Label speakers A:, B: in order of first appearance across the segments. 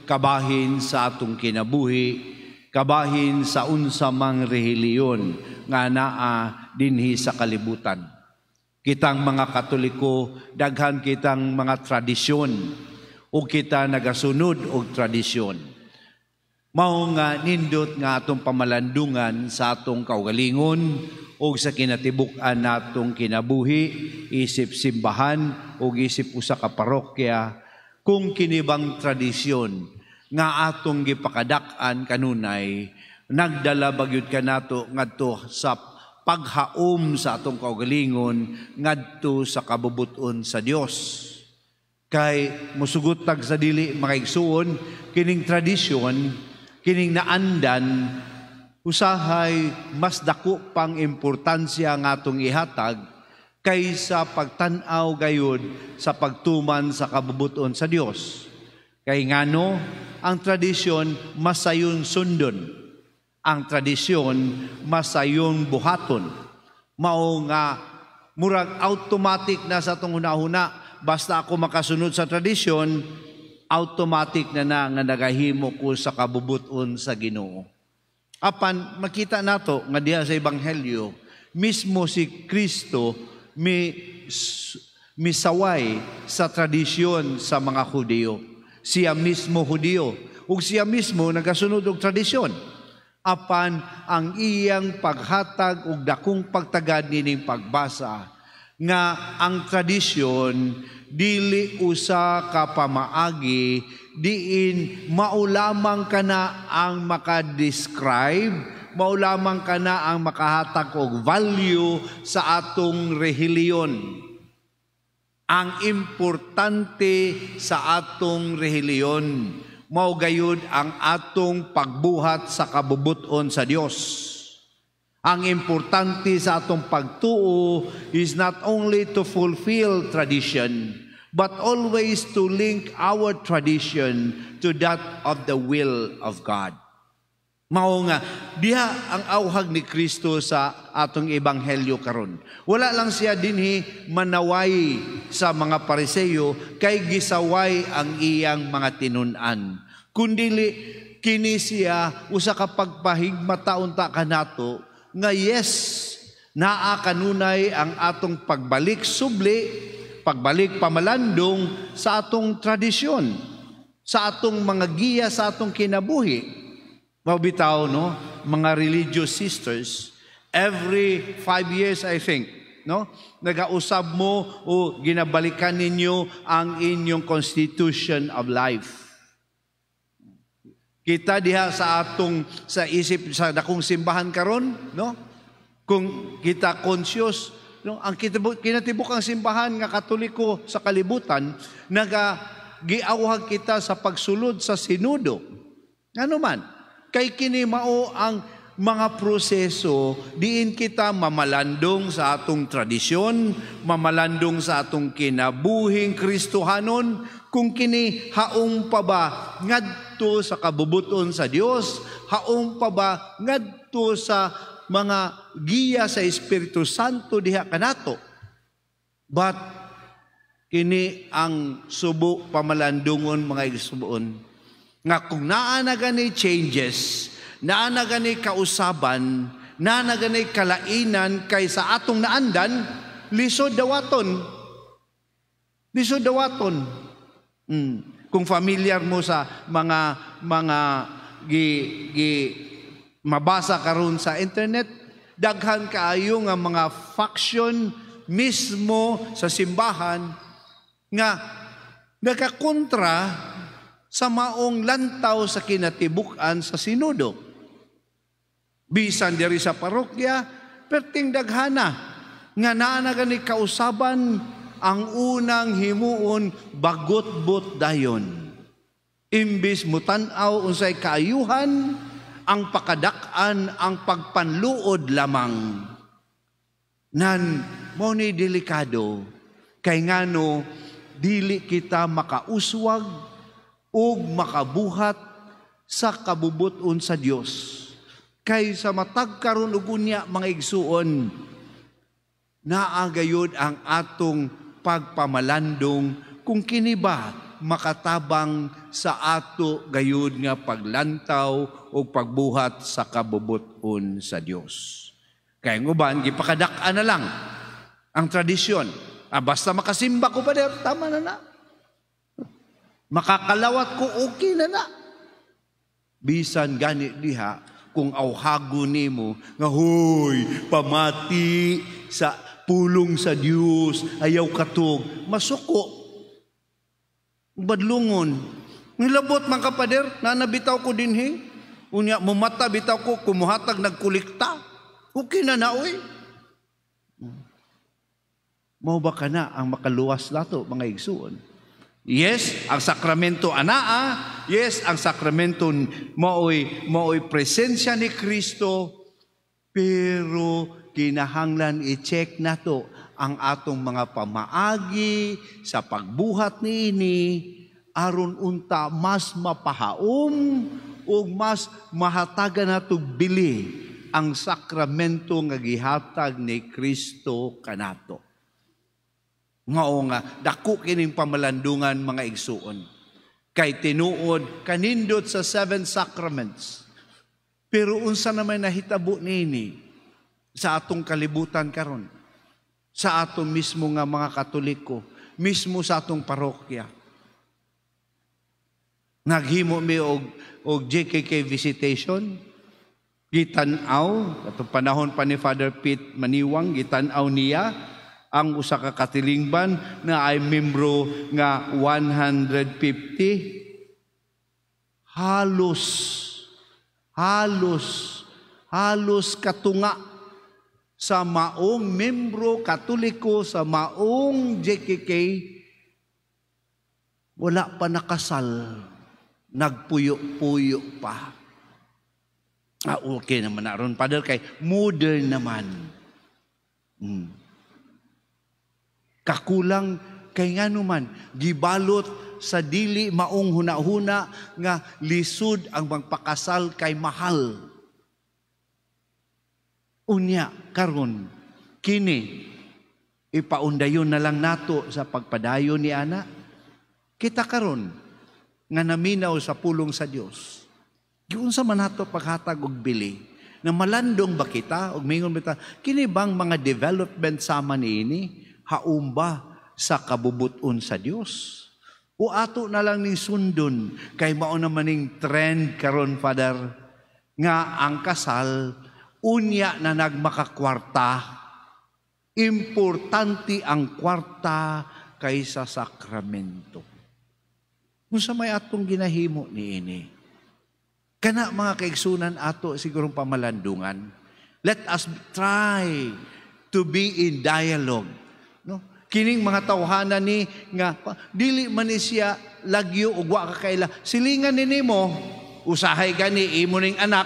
A: Kabahin sa atong kinabuhi, kabahin sa unsa mang relihiyon nga naa dinhi sa kalibutan. Kitang mga Katoliko, daghan kitang mga tradisyon ug kita nagasunod og tradisyon. Mao nga nindot nga atong pamalandungan sa atong kaugalingon ug sa kinatibuk-an natong kinabuhi isip simbahan ug isip usa ka parokya, kung kini bang tradisyon nga atong gipakadak-an kanunay nagdala ba gyud kanato ngadto sa paghaom sa atong kaugalingon ngadto sa kabubut-on sa Dios. Kay musugot tag sa dili, mga igsuon, kining tradisyon, kining naandan, usahay mas dako pang importansya nga atong ihatag kaysa pagtan-aw gayud sa pagtuman sa kabubuton sa Dios. Kay ngano, ang tradisyon masayon sundon. Ang tradisyon masayon buhaton. Mao nga murag automatic na sa atong hunahuna, basta ako makasunod sa tradisyon, automatic na na nga nagahimo ko sa kabubuton sa Ginoo. Apan makita nato nga diha sa Ebanghelyo, mismo si Kristo mi misaway sa tradisyon sa mga Hudiyo. Siya mismo Hudiyo ug siya mismo nagasunod og tradisyon. Apan ang iyang paghatag og dakong pagtagad nining pagbasa nga ang tradisyon dili usa ka pamaagi diin mao lamang kana ang maka-describe, mao lamang kana ang makahatag og value sa atong relihiyon. Ang importante sa atong relihiyon mao gayud ang atong pagbuhat sa kabubuton sa Dios. Ang importante sa atong pagtuo is not only to fulfill tradition, but always to link our tradition to that of the will of God. Mao nga diha ang awhag ni Kristo sa atong ebanghelyo karon. Wala lang siya dinhi manaway sa mga Pariseo kay gisaway ang iyang mga tinun-an. Kundili kini siya usa ka pagpahigmata unta kanato nga yes, naa kanunay ang atong pagbalik subli, pagbalik pamalandong sa atong tradisyon, sa atong mga giya sa atong kinabuhi. Mao bitaw, no, mga religious sisters, every 5 years, I think, no, nagausab mo o ginabalikan ninyo ang inyong constitution of life. Kita diha sa atong sa isip sa dakong simbahan karon, no? Kung kita conscious, no, ang kinatibuk ang simbahan nga Katoliko sa kalibutan naga giawhag kita sa pagsulod sa sinudo. Ngano man? Kay kini mao ang mga proseso diin kita mamalandong sa atong tradisyon, mamalandong sa atong kinabuhing Kristohanon, kung kini haong pa ba ngadto sa kabubuton sa Dios, haong pa ba ngadto sa mga giya sa Espiritu Santo diha kanato. But kini ang subo pamalandungon, mga igsuon, nga kung naa na gani changes, naa na gani kausaban, naa na gani kalainan kay sa atong naandan, lisod dawaton. Lisod dawaton. Kung familiar mo sa mga gi, gi mabasa karon sa internet, daghan kaayo nga mga faction mismo sa simbahan nga nakakontra sa maong lantaw sa kinatibuk-an sa sinudo. Bisan diri sa parokya, perting daghana nga naa na gani kausaban, ang unang himuon bagotbot dayon. Imbis mutan-aw unsay kaayuhan, ang pakadak-an, ang pagpanluod lamang. Nan mao ni delikado kay ngano dili kita makauswag ug makabuhat sa kabubuton sa Dios. Kay sa matag karon ug unya, mga igsuon, naa gayud ang atong pagpamalandong kung kini ba makatabang sa ato gayud nga paglantaw o pagbuhat sa kabubut-on sa Dios? Kay ang uban gipakadak-an na lang ang tradisyon. Ah, basta makasimba ko, pader, tama na na. Makakalawat ko, okay na na. Bisan gani diha, kung awhago nimo nga, "Hoy, pamati sa pulong sa Dios, ayaw katog," masuko, badlungon. Nilabot man ka, pader, nanabitaw ko dinhi. Unya mumata bitaw ko, kumuhatag, nagkulikta. Okay na na, oy. Mao ba kana ang makaluwas nato, mga igsuon? Yes, ang sakramento anaa. Yes, ang sakramento maoy presensya ni Kristo. Pero kinahanglan i-check nato ang atong mga pamaagi sa pagbuhat niini aron unta mas mapahaom o mas mahatagan nato bili ang sakramento nga gihatag ni Kristo kanato. Mao nga dako kining pamalandungan, mga igsuon. Kay tinuod kanindot sa seven sacraments. Pero unsa naman nahitabo niini sa atong kalibutan karon? Sa ato mismo nga mga Katoliko, mismo sa atong parokya. Naghimo mi og JKK visitation. Gitan-aw atong panahon pa ni Father Pete Maniwang, gitan-aw niya ang usa ka katilingban na ay membro nga 150. Halos halos halos katunga sa maong membro Katoliko sa maong JKK wala pa nakasal, nagpuyo-puyo pa. Ah, okay naman na ron, Father, kay modern naman. Kakulang kay ngano man gibalot sa dili maong hunahuna nga lisod ang magpakasal kay mahal. Unya karon kini ipaundayon na lang nato sa pagpadayon ni ana. Kita karon nga naminaw sa pulong sa Dios, giunsa man nato paghatag og bili na malandong ba kita og mingon bita kini bang mga development sama niini haom ba sa kabubuton sa Dios? O ato na lang ning sundon kay mao naman ning trend karon, Father, nga ang kasal unya na nagmakakwarta? Importante ang kwarta kaysa sakramento. Unsa may atong ginahimo niini? Kana, mga kaigsunan, ato sigurong pamalandungan. Let us try to be in dialogue. No? Kining mga tawhana ni nga dili man ni siya lagyo ug wa ka kaila. Silingan ni nimo, usahay gani imo ning anak.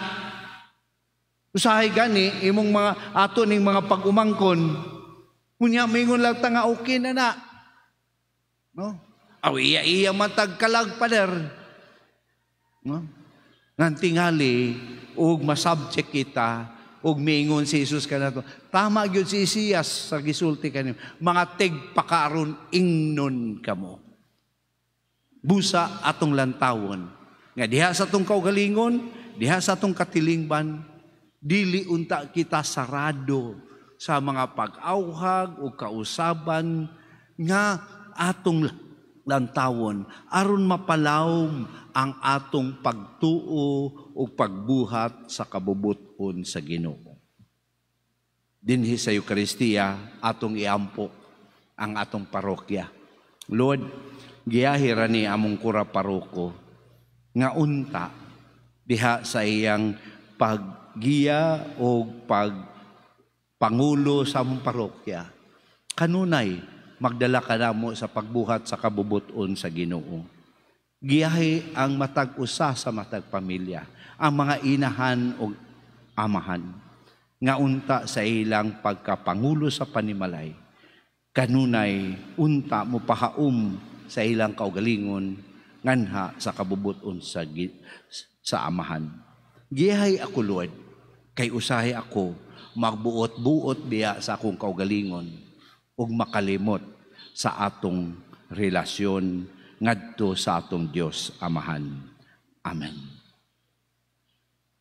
A: Usahay gani imong mga ato ning mga pag-umangkon. Unya mingon lang ta nga okay na na. No? Aw iya-iya man tagkalag, pader. No? Ngan tingali ug masubject kita ug miingon si Jesus kanato. Tama gyud si Isaias sa gisulti kaninyo. Mga tigpakaaron ingnon kamo. Busa atong lantawon nga diha sa atong kaugalingon, diha sa atong katilingban, dili unta kita sarado sa mga pag-awhag o kausaban nga atong lantawon aron mapalawom ang atong pagtuo o pagbuhat sa kabubuton sa Ginoo. Dinhi sa Eukaristiya, atong iampo ang atong parokya. Lord, giyahi ra ni among kura paroko nga unta diha sa iyang paggiya o pag pangulo sa among parokya. Kanunay magdala ka namo sa pagbuhat sa kabubuton sa Ginoo. Giyahi ang matag usa sa matag pamilya, ang mga inahan o amahan, nga unta sa ilang pagkapangulo sa panimalay, kanunay unta mo pahaom sa ilang kaugalingon nganha sa kabubuton sa Amahan. Giyahi ako, Lord, kay usahay ako magbuot-buot biya sa akong kaugalingon ug makalimot sa atong relasyon. ngadto sa atong Dios Amahan. Amen.